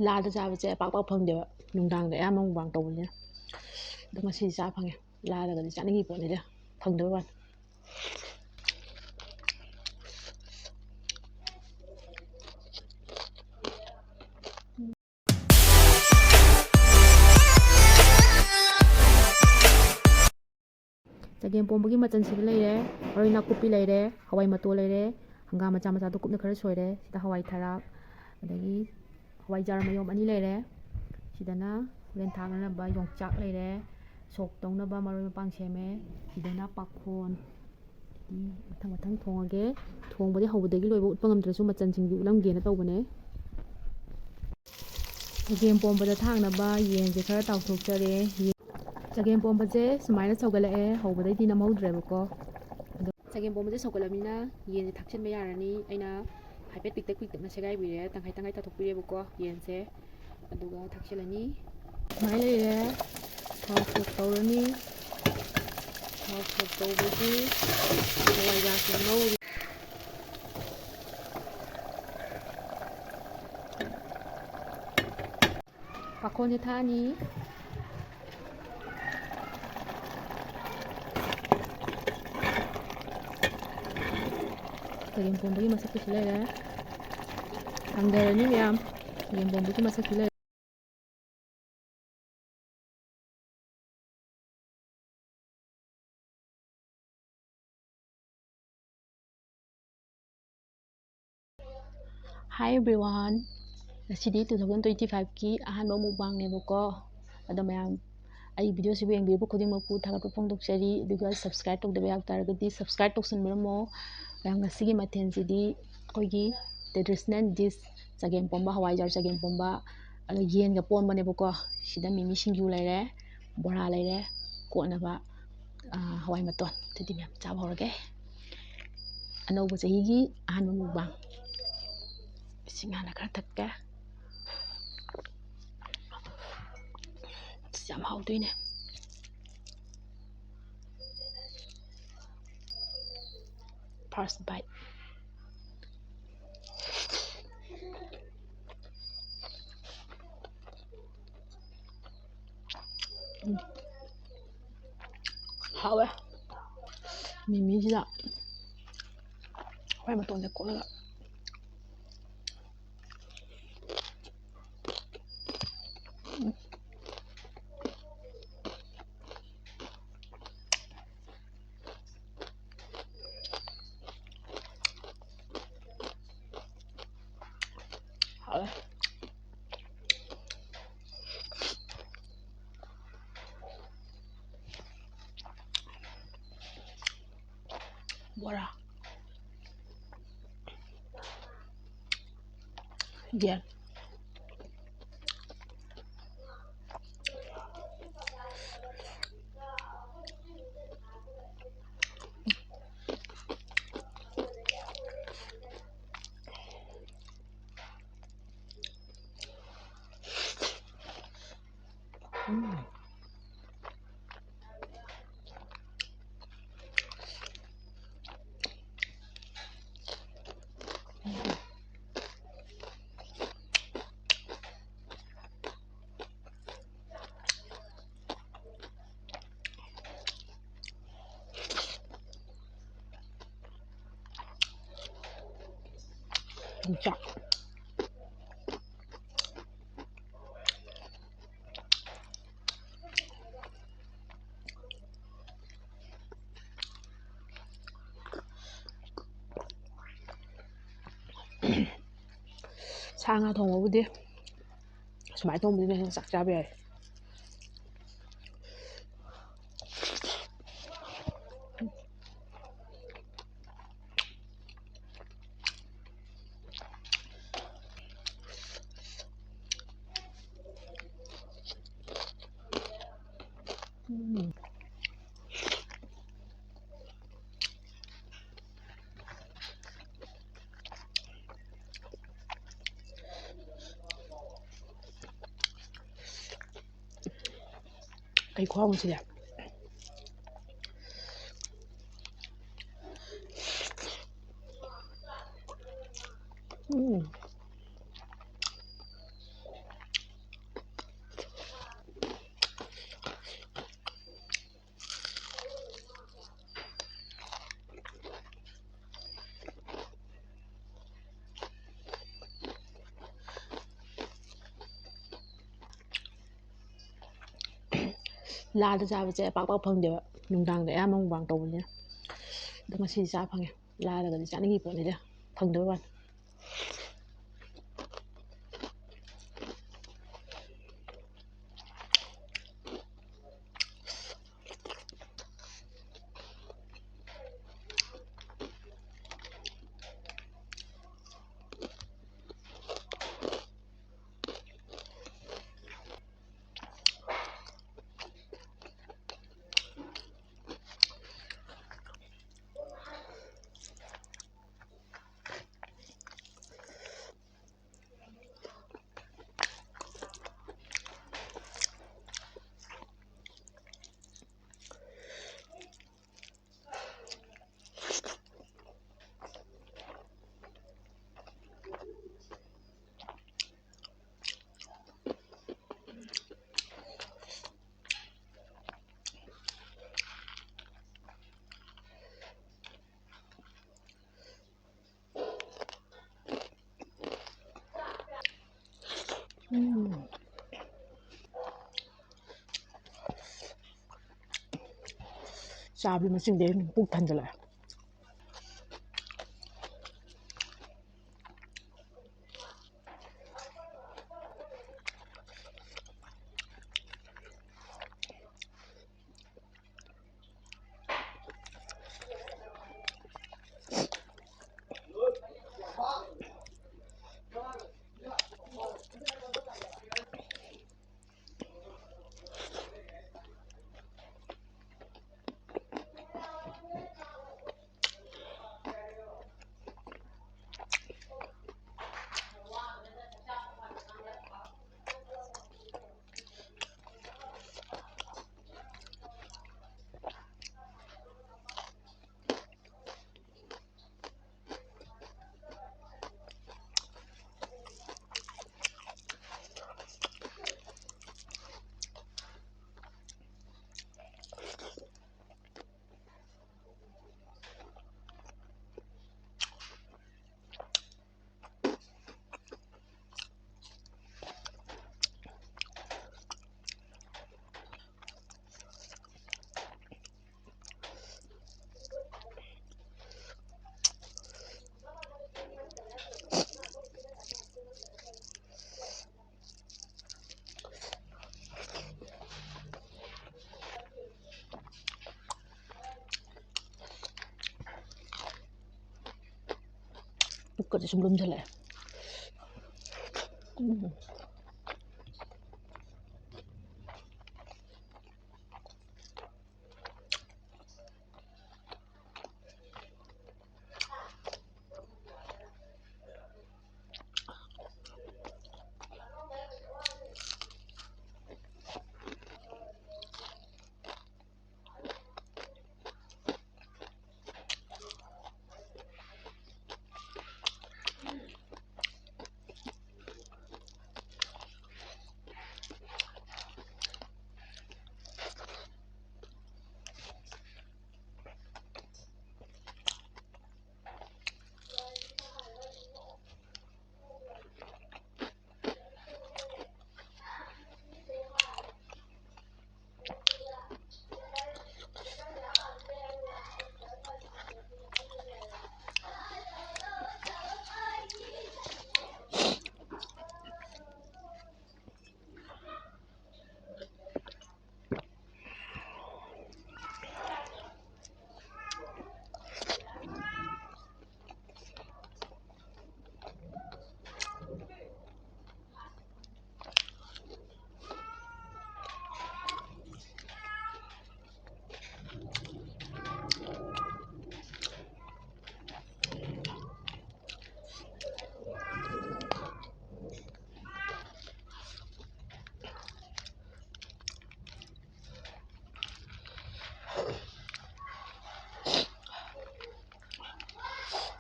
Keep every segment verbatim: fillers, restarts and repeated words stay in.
ꯂꯥꯗ ꯆꯥꯕꯁꯦ ꯄꯥꯛ ꯄꯥꯛ ꯐꯪꯗꯦꯕ, ꯅꯨꯡꯗꯥꯡꯗ ꯑꯌꯥꯝꯕ ꯃꯨꯛꯕꯥꯡ ꯇꯧꯕꯅꯤꯅ꯫ ꯑꯗꯣ ꯉꯁꯤꯗꯤ ꯆꯥ ꯐꯪꯉꯦ꯫ ꯂꯥꯗꯒꯗꯤ ꯆꯥꯅꯤꯡꯉꯤ ꯄꯣꯠꯅꯤꯗ, ꯐꯪꯗꯕꯩ ꯋꯥꯅꯤ꯫ ꯆꯒꯦꯝ ꯄꯣꯝꯕꯒꯤ ꯃꯆꯜꯁꯤꯗ ꯂꯩꯔꯦ: ꯃꯔꯣꯏ ꯅꯥꯀꯨꯞꯄꯤ ꯂꯩꯔꯦ, ꯍꯋꯥꯏ ꯃꯇꯣꯟ ꯂꯩꯔꯦ, ꯍꯪꯒꯥꯝ ꯃꯆꯥ ꯃꯆꯥꯗꯣ ꯀꯨꯞꯅ ꯈꯔ ꯁꯣꯏꯔꯦ, ꯁꯤꯗ ꯍꯋꯥꯏ ꯊꯔꯥꯛ, ꯑꯗꯒꯤ ꯍꯋꯥꯏꯖꯥꯔ ꯃꯌꯣꯝ ꯑꯅꯤ ꯂꯩꯔꯦ, ꯁꯤꯗꯅ ꯍꯣꯔꯦꯟ ꯊꯥꯛꯅꯅꯕ ꯌꯣꯡꯆꯥꯛ ꯂꯩꯔꯦ, ꯁꯣꯛ ꯇꯧꯅꯕ ꯃꯔꯣꯏ ꯃꯄꯥꯡ ꯁꯦꯝꯃꯦ, ꯁꯤꯗꯅ ꯄꯥꯈꯣꯟ꯫ ꯃꯊꯪ ꯃꯊꯪ ꯊꯣꯡꯉꯒꯦ꯫ ꯊꯣꯡꯕꯗꯤ ꯍꯧꯕꯗꯒꯤ ꯂꯣꯏꯕ ꯎꯠꯄ ꯉꯝꯗ꯭ꯔꯁꯨ ꯃꯆꯜꯁꯤꯡꯗꯤ ꯎꯠꯂꯝꯒꯦꯅ ꯇꯧꯕꯅꯦ꯫ ꯆꯒꯦꯝ ꯄꯣꯝꯕꯗ ꯊꯥꯛꯅꯕ ꯌꯦꯟꯁꯦ ꯈꯔ ꯇꯥꯎꯊꯣꯛꯆꯔꯦ꯫ ꯆꯒꯦꯝ ꯄꯣꯝꯕꯁꯦ ꯁꯨꯃꯥꯏꯅ ꯁꯧꯒꯠꯂꯛꯑꯦ, ꯍꯧꯕꯗꯩꯗꯤ ꯅꯝꯍꯧꯗ꯭ꯔꯦꯕꯀꯣ꯫ ꯑꯗꯣ ꯆꯒꯦꯝ ꯄꯣꯝꯕꯁꯦ ꯁꯧꯒꯠꯂꯕꯅꯤꯅ ꯌꯦꯟꯁꯦ ꯊꯥꯛꯆꯤꯟꯕ ꯌꯥꯔꯅꯤ꯫ ꯑꯩꯅ ꯍꯥꯏꯐꯦꯠ ꯄꯤꯛꯇꯛ ꯄꯤꯛꯇꯛꯅ ꯁꯦꯒꯥꯏꯕꯤꯔꯦ, ꯇꯪꯈꯥꯏ ꯇꯪꯈꯥꯏ ꯇꯥꯊꯣꯛꯄꯤꯔꯦꯕꯀꯣ ꯌꯦꯟꯁꯦ꯫ ꯑꯗꯨꯒ ꯊꯥꯛꯆꯤꯜꯂꯅꯤ꯫ ꯁꯨꯃꯥꯏꯅ ꯂꯩꯔꯦ꯫ ꯊꯥꯎ ꯁꯣꯛ ꯇꯧꯔꯅꯤ꯫ ꯊꯥꯎ ꯁꯣꯛ ꯇꯧꯕꯒꯤ ꯍꯋꯥꯏꯖꯥꯔꯁꯦ ꯉꯧꯔꯤ꯫ ꯄꯥꯈꯣꯟꯁꯦ ꯊꯥꯛꯑꯅꯤ꯫ ꯆꯒꯦꯝ ꯄꯣꯝꯕꯒꯤ ꯃꯁꯛꯇꯨꯁꯨ ꯂꯩꯔꯦ꯫ ꯊꯥꯡꯗꯔꯅꯤ ꯃꯌꯥꯝ꯫ ꯆꯒꯦꯝ ꯄꯣꯝꯕꯒꯤ ꯃꯁꯛꯇꯨ ꯂꯩꯔꯦ꯫ Hi everyone, ꯉꯁꯤꯗꯤ two thousand twenty five ꯀꯤ ꯑꯍꯥꯟꯕ ꯃꯨꯛꯕꯥꯡꯅꯦꯕꯀꯣ꯫ ꯑꯗꯣ ꯃꯌꯥꯝ ꯑꯩ ꯚꯤꯗꯤꯑꯣꯁꯤꯕꯨ ꯌꯦꯡꯕꯤꯔꯤꯕ ꯈꯨꯗꯤꯡꯃꯛꯄꯨ ꯊꯥꯒꯠꯄ ꯐꯣꯡꯗꯣꯛꯆꯔꯤ꯫ ꯑꯗꯨꯒ subscribe ꯇꯧꯗꯕ ꯌꯥꯎ ꯇꯥꯔꯒꯗꯤ subscribe ꯇꯧꯁꯟꯕꯤꯔꯝꯃꯣ꯫ ꯃꯌꯥꯝ, ꯉꯁꯤꯒꯤ ꯃꯊꯦꯜꯁꯤꯗꯤ ꯑꯩꯈꯣꯏꯒꯤ traditional dish ꯆꯒꯦꯝ ꯄꯣꯝꯕ, ꯍꯋꯥꯏꯖꯥꯔ ꯆꯒꯦꯝ ꯄꯣꯝꯕ, ꯑꯗꯣ ꯌꯦꯟꯒ ꯄꯣꯝꯕꯅꯦꯕꯀꯣ꯫ ꯁꯤꯗ ꯃꯤꯃꯤ ꯁꯤꯡꯖꯨ ꯂꯩꯔꯦ, ꯕꯣꯔꯥ ꯂꯩꯔꯦ, ꯀꯣꯠꯅꯕ, ꯑꯥ, ꯍꯋꯥꯏ ꯃꯇꯣꯟ꯫ ꯑꯗꯨꯗꯤ ꯃꯌꯥꯝ ꯆꯥꯕ ꯍꯧꯔꯒꯦ꯫ ꯑꯅꯧꯕ ꯆꯍꯤꯒꯤ ꯑꯍꯥꯟꯕ ꯃꯨꯛꯕꯥꯡ꯫ ꯏꯁꯤꯡ ꯍꯥꯟꯅ ꯈꯔ ꯊꯛꯀꯦ꯫ ꯑꯁ, ꯌꯥꯝ ꯍꯥꯎꯗꯣꯏꯅꯦ꯫ First bite꯫ ꯎꯝ꯫ ꯍꯥꯎꯋꯦ꯫ ꯃꯤꯃꯤꯁꯤꯗ ꯍꯋꯥꯏ ꯃꯇꯣꯟꯁꯦ ꯀꯣꯠꯂꯒ꯫ ꯎꯝ꯫ ꯍꯥꯎꯋꯦ꯫ ꯕꯣꯔꯥ꯫ ꯌꯦꯟ꯫ ꯎꯝ꯫ ꯌꯣꯡꯆꯥꯛ꯫ ꯁꯥ ꯉꯥ ꯊꯣꯡꯕꯕꯨꯗꯤ ꯁꯨꯃꯥꯏꯅ ꯊꯣꯡꯕꯗꯨꯅ ꯍꯦꯟꯅ ꯆꯥꯛ ꯆꯥꯕ ꯌꯥꯏ꯫ ꯎꯝ꯫ ꯀꯩ ꯈꯨꯍꯥꯎꯅꯣ ꯁꯤꯗꯤ꯫ ꯎꯝ꯫ ꯂꯥꯗ ꯆꯥꯕꯁꯦ ꯄꯥꯛ ꯄꯥꯛ ꯐꯪꯗꯦꯕ, ꯅꯨꯡꯗꯥꯡꯗ ꯑꯌꯥꯝꯕ ꯃꯨꯛꯕꯥꯡ ꯇꯧꯕꯅꯤꯅ꯫ ꯑꯗꯣ ꯉꯁꯤꯗꯤ ꯆꯥ ꯐꯪꯉꯦ꯫ ꯂꯥꯗꯒꯗꯤ ꯆꯥꯅꯤꯡꯉꯤ ꯄꯣꯠꯅꯤꯗ, ꯐꯪꯗꯕꯩ ꯋꯥꯅꯤ꯫ ꯎꯝ꯫ ꯆꯥꯕꯗꯤ ꯃꯁꯤꯡꯗꯤ ꯑꯗꯨꯝ ꯄꯨꯛ ꯊꯟꯖꯜꯂꯛꯑꯦ꯫ ꯄꯨꯛꯀꯁꯦ ꯁꯨꯝ ꯂꯨꯝꯁꯤꯜꯂꯛꯑꯦ꯫ ꯎꯝ꯫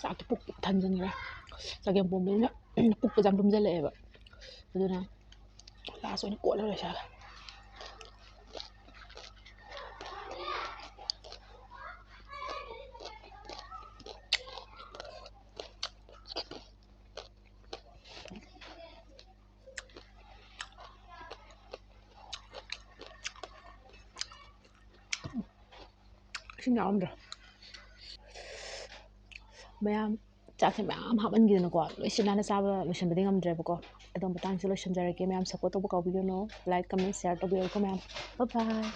ꯆꯥꯛꯇꯤ ꯄꯨꯛ ꯄꯤꯛ ꯊꯟꯖꯟꯈ꯭ꯔꯦ꯫ ꯆꯒꯦꯝ ꯄꯣꯝꯕꯅꯤꯅ ꯄꯨꯛꯄꯨꯗꯤ ꯌꯥꯝ ꯂꯨꯝꯁꯤꯜꯂꯛꯑꯦꯕ꯫ ꯑꯗꯨꯅ ꯂꯥꯁ ꯑꯣꯏꯅ ꯀꯣꯠꯂ ꯂꯣꯏꯁꯤꯜꯂꯒꯦ꯫ ꯏꯁꯤꯡ ꯌꯥꯎꯔꯝꯗ꯭ꯔꯦ꯫ ꯃꯌꯥꯝ ꯆꯥꯛꯁꯦ ꯃꯌꯥꯝ ꯍꯥꯞꯍꯟꯈꯤꯗꯅꯀꯣ, ꯂꯣꯏꯁꯤꯟ ꯅꯥꯟꯅ ꯆꯥꯕ ꯂꯣꯏꯁꯤꯟꯕꯗꯤ ꯉꯝꯗ꯭ꯔꯦꯕꯀꯣ꯫ ꯑꯗꯣ ꯃꯇꯥꯡꯁꯤꯗ ꯂꯣꯏꯁꯤꯟꯖꯔꯒꯦ꯫ ꯃꯌꯥꯝ support ꯇꯧꯕ ꯀꯥꯎꯕꯤꯒꯅꯨ꯫ Like, comment, share ꯇꯧꯕꯤꯔꯛꯎꯀꯣ ꯃꯌꯥꯝ꯫ Bye bye꯫